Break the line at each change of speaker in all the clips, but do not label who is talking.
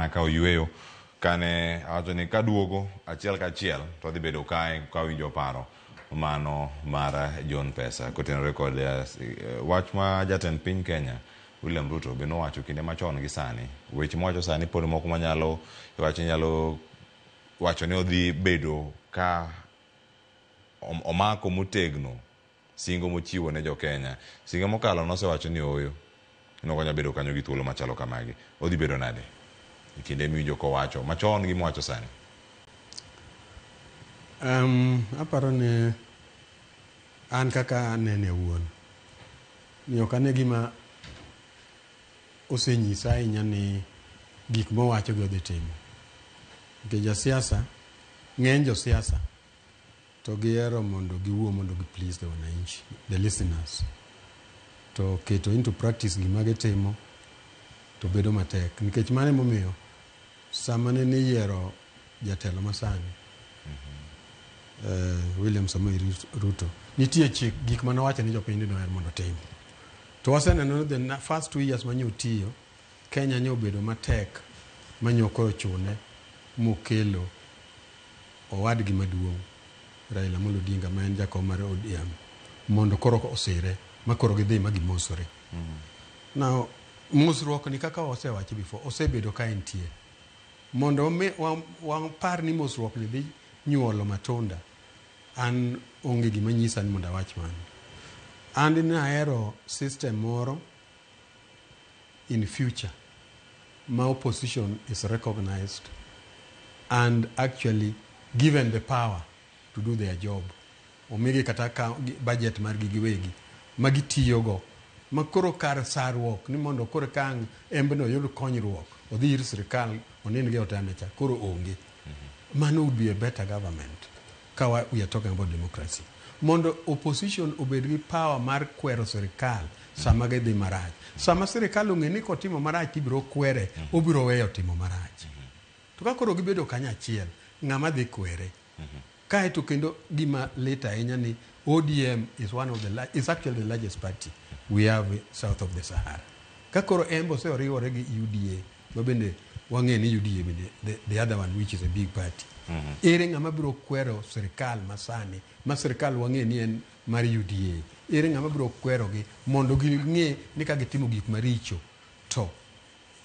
Nakawo yueyo kane awacho ni kaduogo achiel kachiel to adhi bedo kae kawinjo paro mano mar John Pesa kotenore kod wach ma jatend piny Kenya William Ruto be nowacho kinde machon gi sani. Weche mowacho sani pod moko manyalo wacho nyalo wacho ni odhi bedo ka omako motegno singo mochiwo ne jo-Kenya. Singo mokalo nosewacho ni ooyo, nok onyal bedo kanyo gi thuolo machalo kamagi. Odhi bedo nade e kinde miwinjo kowacho machon gi mowacho sani?
Aparo ni an kaka anene awuon ni ok ane gima osenyisa ahinya ni gik mowacho gi odhi timo. Nikech jasiasa, ng'eny josiasa to gihero mondo giwuo mondo gi please the wananchi, the listeners. To keto into practice gima gitimo to bedo matek. Nikech mano emomiyo sama nene iyiero jatelo masani, William Samoei Ruto, nitie chik gik mane owacho ni jopiny ni doher mondo otim. To waseneno ni the first 2 years manye otiyo, Kenya nye obedo matek manye koro ochune mokelo owadgi maduong' Raila Amolo Odinga ma en jakom mar ODM mondo koro osire ma koro gidhi ma gimosore. Now, mosruok ni kaka wasewache before, osebedo ka entie. Mondo wapar ni mosruok ni dhi nyuolo matunda, an onge gima nyisa ni mondo awach mano. An nahero system moro in future ma opposition is recognized and actually given the power to do their job. Omigi kata ka budget margi giwegi ma gitiyogo ma koro kar sarruok ni mondo koro ka ang' embno oyud konyruok odhi ir sirikal onind gi e otanda cha koro onge. Mano would be a better government ka we are talking about democracy. Mondo opposition obed gi power mar kwero sirikal sama gidhi marach. Sama sirikal ong'e ni kotimo marach tibiro kwere, obiro weyo timo marach. To ka koro gibedo kanyachiel, ng'ama dhi kwere? Kae to kendo gima lit ahinya ni ODM is one of the is actually the largest party we have south of the Sahara. Ka koro en be oseriwore gi UDA, ma bende wang'e ni UDA bende the other one which is a big party. Ere ng'ama biro kwero sirikal masani, ma sirikal wang'e ni en mar UDA. Ere ng'ama biro kwerogi mondo ging'e ni ka gitimo gik maricho to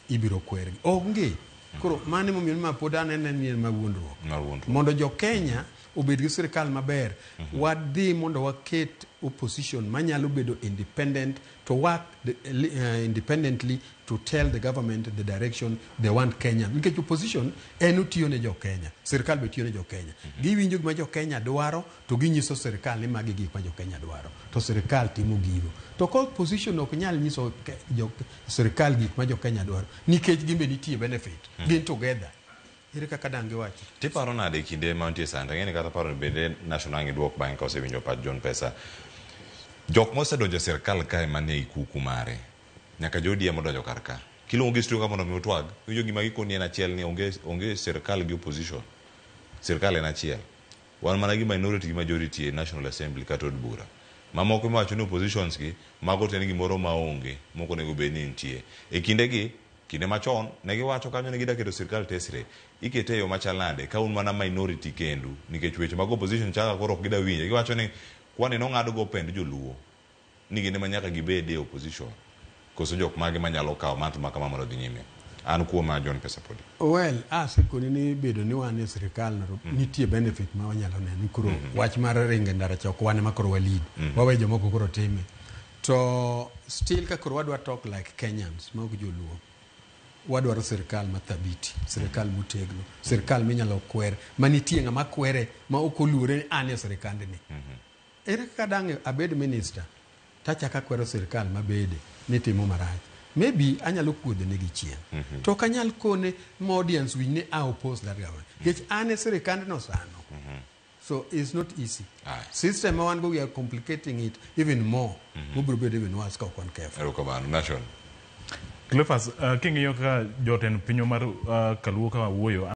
ibiro kwergi. Onge. Koro mano emomiyo ni ma pod anene ni en ma wuondruok.
Mar wuondruok.
Mondo jo Kenya obed gi sirikal maber, wadhi mondo waket opposition manyalo bedo independent to work independently to tell the government the direction they want Kenya. Nikech opposition en otiyo ne jo Kenya, sirikal be tiyo ne jo Kenya. Giwinjo gima jo Kenya dwaro to ginyiso sirikal ni magi gik ma jo Kenya dwaro. To sirikal timo gigo. To ka opposition ok nyal nyiso jo sirikal gik ma jo Kenya dwaro nikech gin be nitie benefit, gin together. Ere kaka dang' giwachi?
Tiparo nade e kinde ma nitie sani? Ang'e ni kata paro bende National ang' iduok bang'e ka osewinjo pach John Pesa. Jok mosedonjo e sirkal kae manie ikuku mare, nyaka jo ODM odonjo kar ka. Kiluongo gi studio ka mondo mi utwag, iwinjo gima gikoni en achiel ni onge sirkal gi opposition. Sirkal en achiel. Wan mana gi minority gi majority e National Assembly kata od bura. Mamoko miwacho ni oppositions gi, mago to en gimoro maonge, mok onego bed ni nitie. E kinde gi, kinde machon, ne giwacho kanyo ni gida keto sirkal tesre. Ikete e yo machal nade ka un mana minority kendu, nikech weche mag opposition chaka koro ok gida winjo. Giwacho ni kwani nong'ad go pend joluo, ni gin ema nyaka gibed e opposition. Koso jok mage manyalo kawo mantle ma kama mondo odhi nyime. An kuoma John Pesa podi.
Well, asekoni ni bedo ni wan e sirikal no nitie benefit ma wanyalo neno ni koro wach mar ringo e ndara cha ok wan ema koro wa lead. Wawe jomoko koro time. To still ka koro wadwa talk like Kenyans ma ok joluo. Wadwaro sirikal mathabiti, sirikal motegno, sirikal minyalo kwer, manitie ng'ama kwere ma ok oluore ni an e sirikandni. Ere kaka dang' abed minister tachako akwero sirikal mabede ni timo marach? Maybe anyalo kuodho negi chien. To ok anyal kone ma audience winj ni I oppose that government. Nikech an e sirikandno sano. So it's not easy. System ma wan go we are complicating it even more. Mobiro bedo even worse ka ok wan careful.
Erokamano. Nation.
Cleophas, king'iyo kaka jotend pinywa mar Kaluo ka wuoyo